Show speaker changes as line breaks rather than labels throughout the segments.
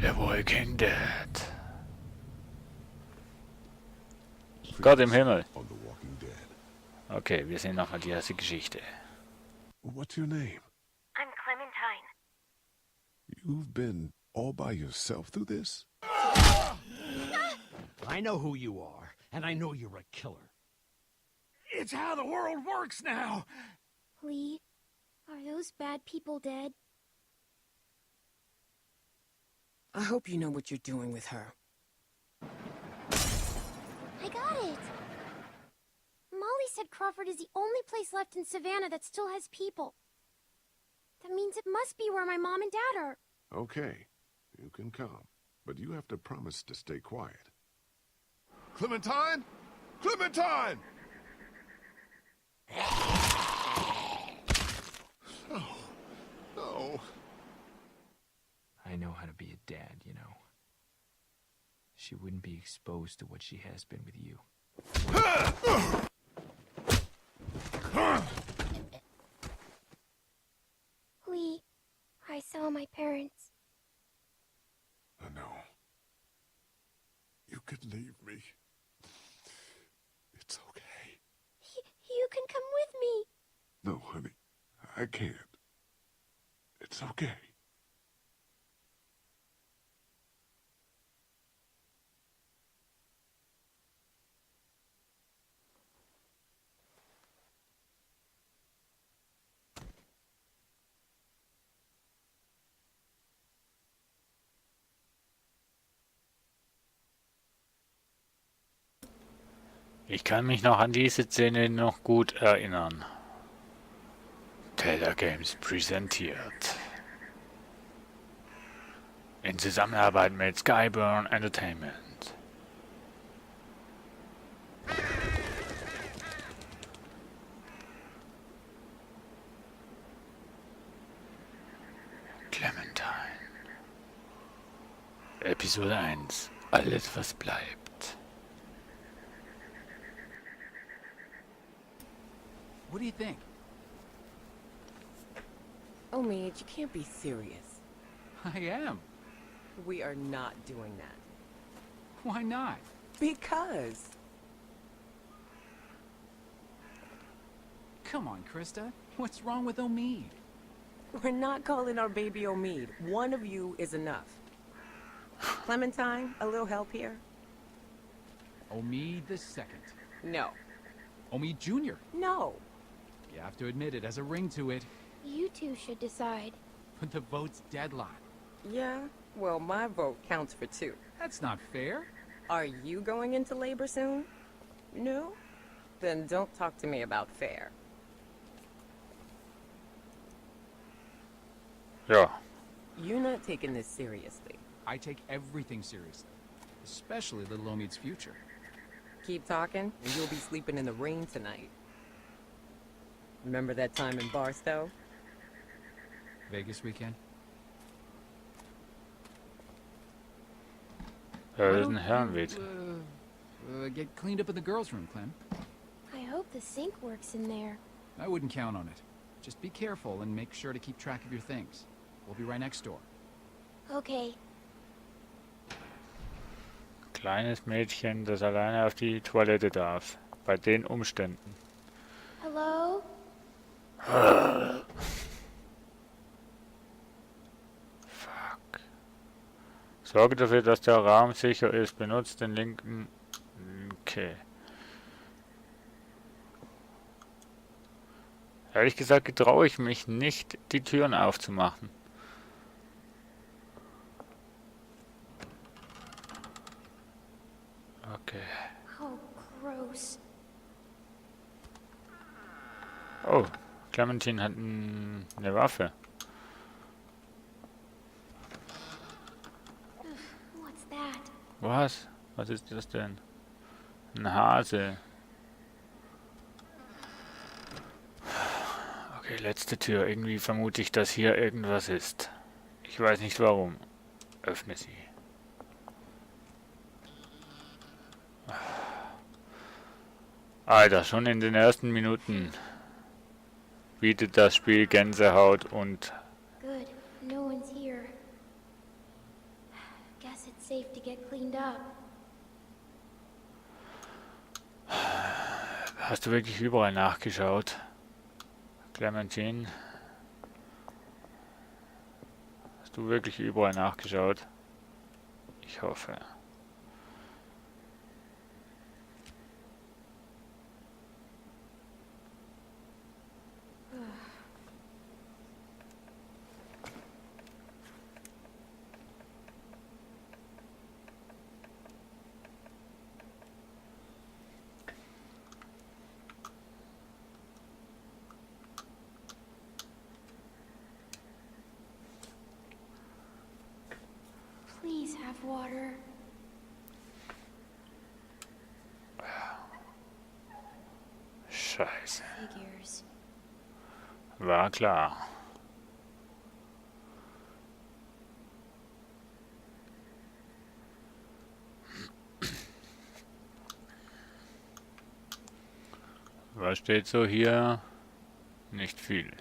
The Walking Dead. Gott im Himmel.
On the Walking Dead.
Okay, wir sehen nochmal die erste Geschichte.
What's your name?
I'm Clementine.
You've been all by yourself through this?
I know who you are, and I know you're a killer. It's how the world works now!
Lee, are those bad people dead?
I hope you know what you're doing with her.
I got it! Molly said Crawford is the only place left in Savannah that still has people. That means it must be where my mom and dad are.
Okay, you can come, but you have to promise to stay quiet. Clementine? Clementine! Oh, no.
I know how to be a dad, you know. She wouldn't be exposed to what she has been with you.
Lee, I saw my parents.
No. You could leave me. It's okay.
You can come with me.
No, honey. I can't. It's okay.
Ich kann mich noch an diese Szene noch gut erinnern. Taylor Games präsentiert. In Zusammenarbeit mit Skyburn Entertainment. Clementine. Episode 1. Alles, was bleibt.
What do you think?
Oh, Mage, you can't be serious.
I am.
We are not doing that.
Why not?
Because.
Come on, Krista. What's wrong with Omid?
We're not calling our baby Omid. One of you is enough. Clementine, a little help here?
Omid the second.
No.
Omid Jr.
No.
You have to admit it has a ring to it.
You two should decide.
But the vote's deadlocked.
Yeah? Well, my vote counts for 2.
That's not fair.
Are you going into labor soon? No? Then don't talk to me about fair.
Ja.
You're not taking this seriously.
I take everything seriously. Especially little Omid's future.
Keep talking, and you'll be sleeping in the rain tonight. Remember that time in Barstow?
Vegas weekend?
Das ist ein Herrenwitz.
Get cleaned up in the girls' room, Clem.
I hope the sink works in there.
I wouldn't count on it. Just be careful and make sure to keep track of your things. We'll be right next door.
Okay.
Kleines Mädchen, das alleine auf die Toilette darf. Bei den Umständen.
Hello?
Fuck. Sorge dafür, dass der Raum sicher ist. Benutzt den linken... Okay. Ehrlich gesagt getraue ich mich nicht, die Türen aufzumachen. Okay.
Oh, gross.
Oh, Clementine hat eine Waffe.
What's that?
Was? Was ist das denn? Ein Hase. Okay, letzte Tür. Irgendwie vermute ich, dass hier irgendwas ist. Ich weiß nicht warum. Öffne sie. Alter, schon in den ersten Minuten bietet das Spiel Gänsehaut und...
Good. No one's here. safe to get cleaned up.
Hast du wirklich überall nachgeschaut? Clementine? Hast du wirklich überall nachgeschaut? Ich hoffe.
Please have water.
Scheiße.
Figures.
War klar. Was steht so hier? Nicht viel.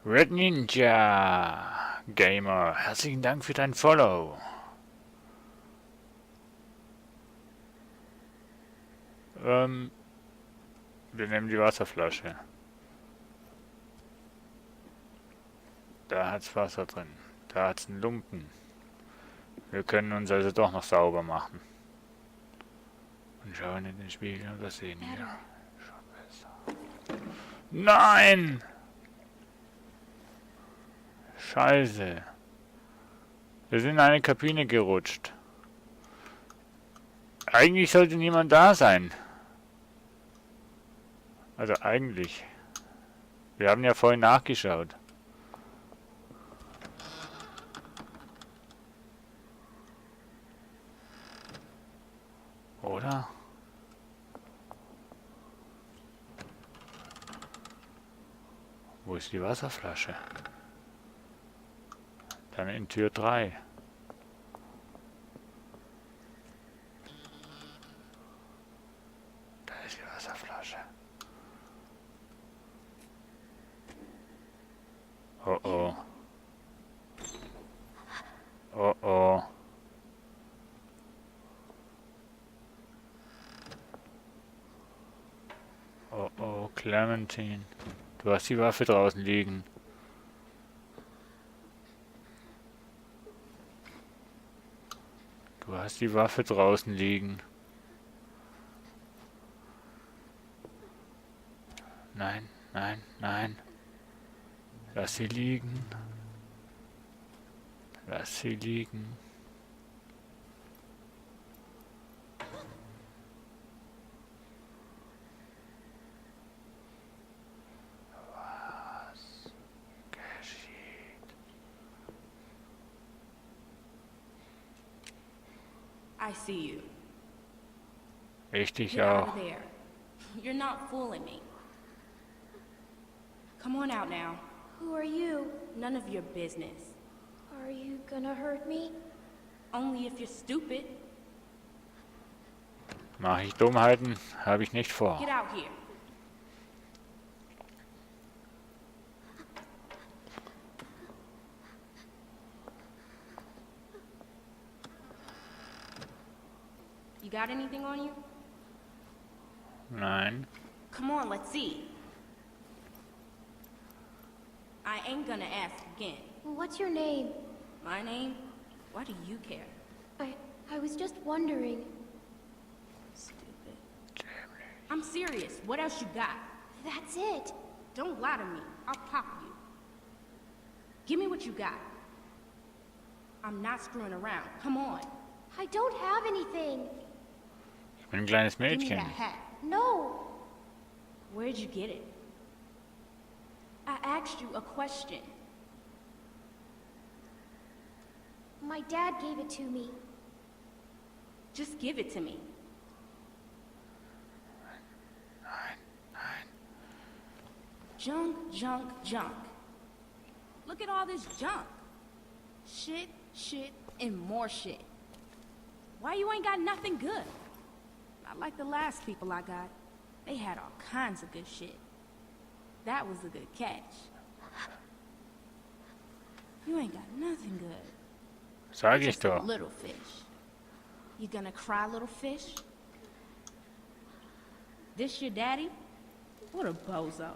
Red Ninja Gamer, herzlichen Dank für dein Follow. Wir nehmen die Wasserflasche. Da hat's Wasser drin. Da hat's einen Lumpen. Wir können uns also doch noch sauber machen. Und schauen in den Spiegel und das sehen wir. Schon besser. Nein! Scheiße. Wir sind in eine Kabine gerutscht. Eigentlich sollte niemand da sein. Also eigentlich. Wir haben ja vorhin nachgeschaut. Oder? Wo ist die Wasserflasche? Dann in Tür 3. Da ist die Wasserflasche. Oh oh. Oh oh. Oh oh, Clementine. Du hast die Waffe draußen liegen. Du hast die Waffe draußen liegen. Nein, nein, nein. Lass sie liegen. Lass sie liegen. Was geschieht?
I see you.
Ich dich
Get out
auch.
of there. You're not fooling me. Come on out now.
Who are you?
None of your business.
Are you gonna hurt me?
Only if you're stupid.
Mache ich Dummheiten? Habe ich nicht vor.
Get out here. You got anything on you?
Nein.
Come on, let's see. I ain't gonna ask again.
What's your name?
My name? Why do you care?
I was just wondering.
Stupid. I'm serious. What else you got?
That's it.
Don't lie to me. I'll pop you. Give me what you got. I'm not screwing around. Come on.
I don't have anything.
Ich bin ein kleines
Give me
Mädchen.
that hat.
No.
Where'd you get it? I asked you a question.
My dad gave it to me.
Just give it to me.
Nein, nein.
Junk, junk, junk. Look at all this junk. Shit, shit, and more shit. Why you ain't got nothing good? Not like the last people I got. They had all kinds of good shit. That was a good catch. You ain't got nothing good.
Sag ich
Just a
doch.
little fish. You gonna cry, little fish? This your daddy? What a bozo.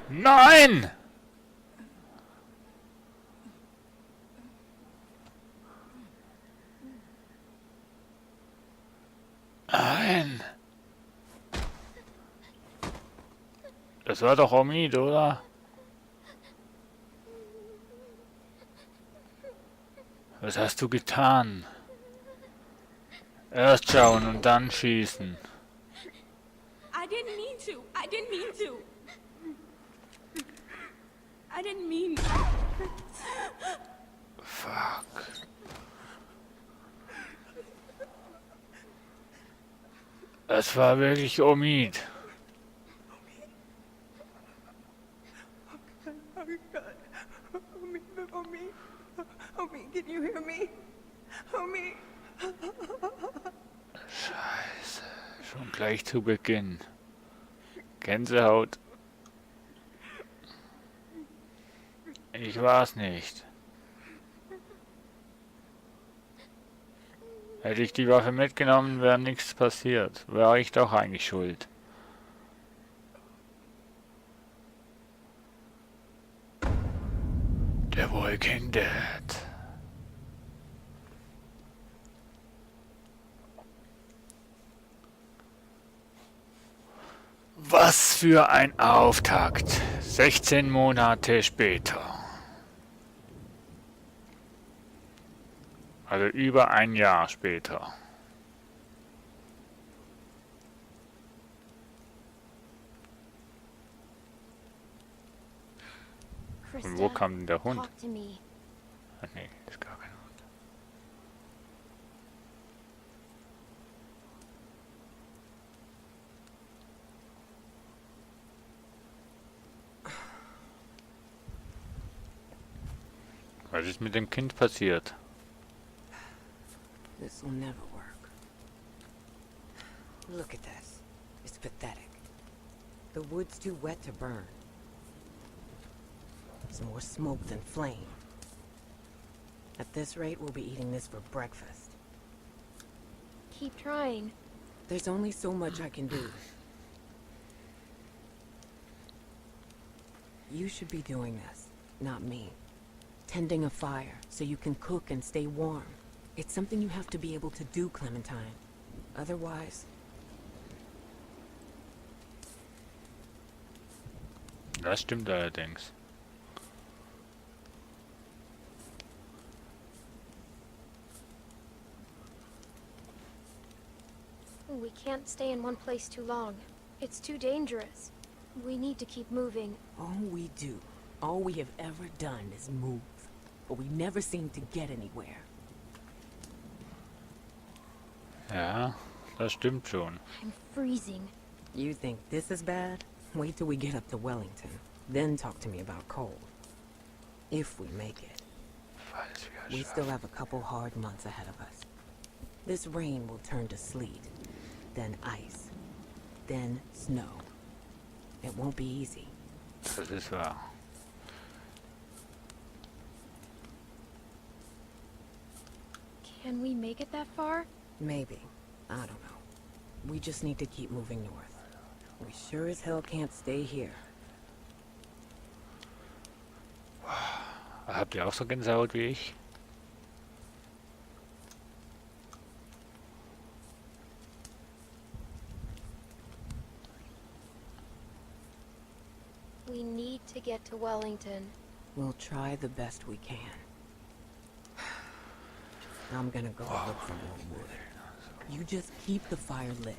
Nein! Nein! Das war doch Omid, oder? Was hast du getan? Erst schauen und dann schießen.
I didn't mean to. I didn't mean to. I didn't mean.
Fuck. Das war wirklich Omid.
Homie, can you hear me? Homie.
Scheiße. Schon gleich zu Beginn. Gänsehaut. Ich war's nicht. Hätte ich die Waffe mitgenommen, wäre nichts passiert. Wäre ich doch eigentlich schuld. The Walking Dead. Was für ein Auftakt. 16 Monate später. Also über ein Jahr später. Und wo kam denn der Hund?
Talk to me.
Ach nee, ist gar kein Hund. Was ist mit dem Kind passiert?
This will never work. Look at this. It's pathetic. The wood's too wet to burn. There's more smoke than flame. At this rate, we'll be eating this for breakfast.
Keep trying.
There's only so much I can do. You should be doing this, not me. Tending a fire so you can cook and stay warm. It's something you have to be able to do, Clementine. Otherwise...
Das stimmt allerdings.
We can't stay in one place too long. It's too dangerous. We need to keep moving.
All we do, all we have ever done is move. But we never seem to get anywhere.
Ja, das stimmt schon.
I'm freezing.
You think this is bad? Wait till we get up to Wellington. Then talk to me about cold. If we make it.
Falls wir
We
es
still
schaffen.
have a couple hard months ahead of us. This rain will turn to sleet, then ice, then snow. It won't be easy.
Das ist wahr.
Can we make it that far?
Maybe. I don't know. We just need to keep moving north. We sure as hell can't stay here.
Habt ihr auch so Gänsehaut wie ich?
We need to get to Wellington.
We'll try the best we can. I'm gonna go look for more wood. You just keep the fire lit.